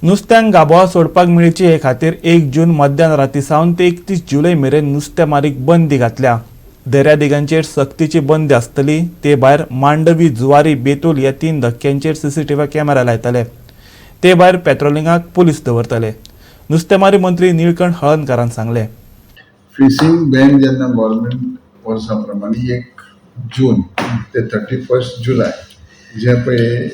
नुस्त्यांक गाबोळा सोडपाक मेळची हे खातीर 1 जून मध्यान राती सावन ते 31 जुलय मेरेन नुस्तेमारीक बंदी घातल्या. दर्यादेगांचेर सक्तीची बंदी आसतली. ते भायर मांडवी, जुवारी, बेतूल ह्या तीन धक्क्यांचेर सीसीटीव्ही कॅमेरा लायतले. ते भायर पेट्रोलिंगाक पुलीस दवरतले. नुस्तेमारी मंत्री निळकंठ हळर्णकारान सांगलें. फिशींग बॅन जेन्ना गव्हर्मेंट वर्सा प्रमाणे 1 जून ते 31 जुलय जे पळय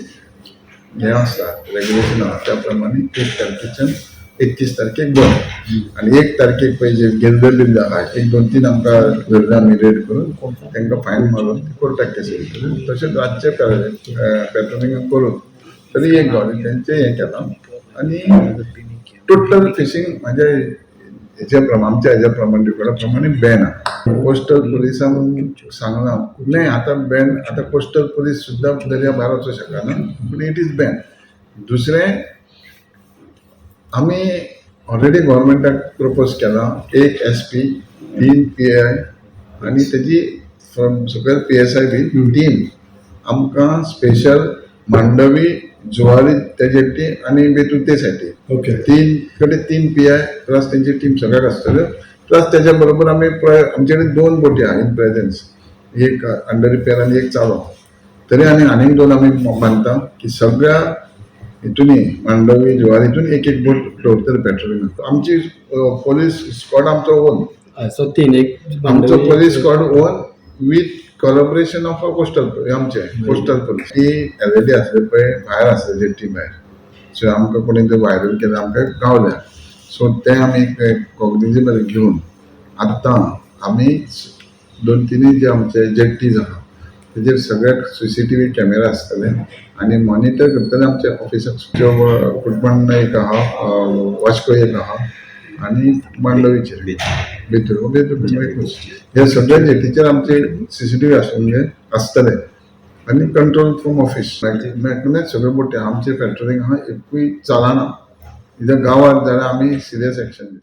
हें आसा, रेगुलेशन आसा, त्या प्रमाणे 1 तारखेच्यान 31 तारखेक बंद आनी 1 तारखेक पळय जे गेल्ले बिल आहा, एक दोन तीन आमकां धरले आमी रेड करून, तांकां फायन मारून कोर्टाक केस वयतले. तशेंच रातचे पेट्रोलिंग करून तरी एक गावले तेंचें हें केलां आनी टोटल फिशींग म्हाज्या हेच्या प्रमाण, आमच्या हेज्या प्रमाण, रिकॉर्डा प्रमाणे बॅन आहा. कोस्टल पुलिसान सांगलां न्ही, आतां बॅन. आतां कोस्टल पुलीस सुद्दां दर्या भायर वचूंक शकना, पूण it is ban. दुसरें, आमी ऑलरेडी गव्हर्मेंटाक प्रपोज केलां, एक एस पी, तीन पी I आनी तेजी फ्रॉम सकयल P S I be team आमकां स्पेशल मांडवी, जुवारी ते जेट्टी आनी बेतूल ते सायडीन तीन कडेन तीन पी I plus तेंची टीम सगळ्याक आसतल्यो. प्लस तेच्या बरोबर आमी आमचे कडेन दोन बोटी आहा इन प्रेझेन्स, एक अंडर रिपेर आनी एक चालू. तरी आनी आनीक दोन आमी बांदता की सगळ्या हितूनी, मांडवी, जुवारी हितून एक एक बोट दवरतले पेट्रोलिंग. आमची पोलीस स्क्वॉड आमचो ओन. सो तीन एक आमचो police squad own with collaboration of a coastal, आमचे कोस्टल पोलीस. ती एलईडी आसले पळय भायर आसले जेट्टी भायर, सो आमकां कोणी ते व्हायरल केलें, आमकां गावल्या. सो तें आमी कॉग्निजेबल घेवन आतां आमी दोन तिनूय जे आमचे जेट्टीज आहा तेजेर सगळ्याक सीसीटीव्ही कॅमेरा आसतले आनी मॉनिटर करतले. आमच्या ऑफिसाक ज्यो कुटबण एक आहा, वास्को एक आहा आनी मांडवीचेर, बेतूल बेतूल एकूच. हे सगळे जेटीचेर आमचे सीसीटीव्ही आसूंक जाय, आसतले आनी कंट्रोल फ्रॉम ऑफिस. सगळे बोटी आमचे पेट्रोलिंग आहा, एकूय चलना इथं गांवात जाल्यार आमी सिरियस एक्शन घेतले.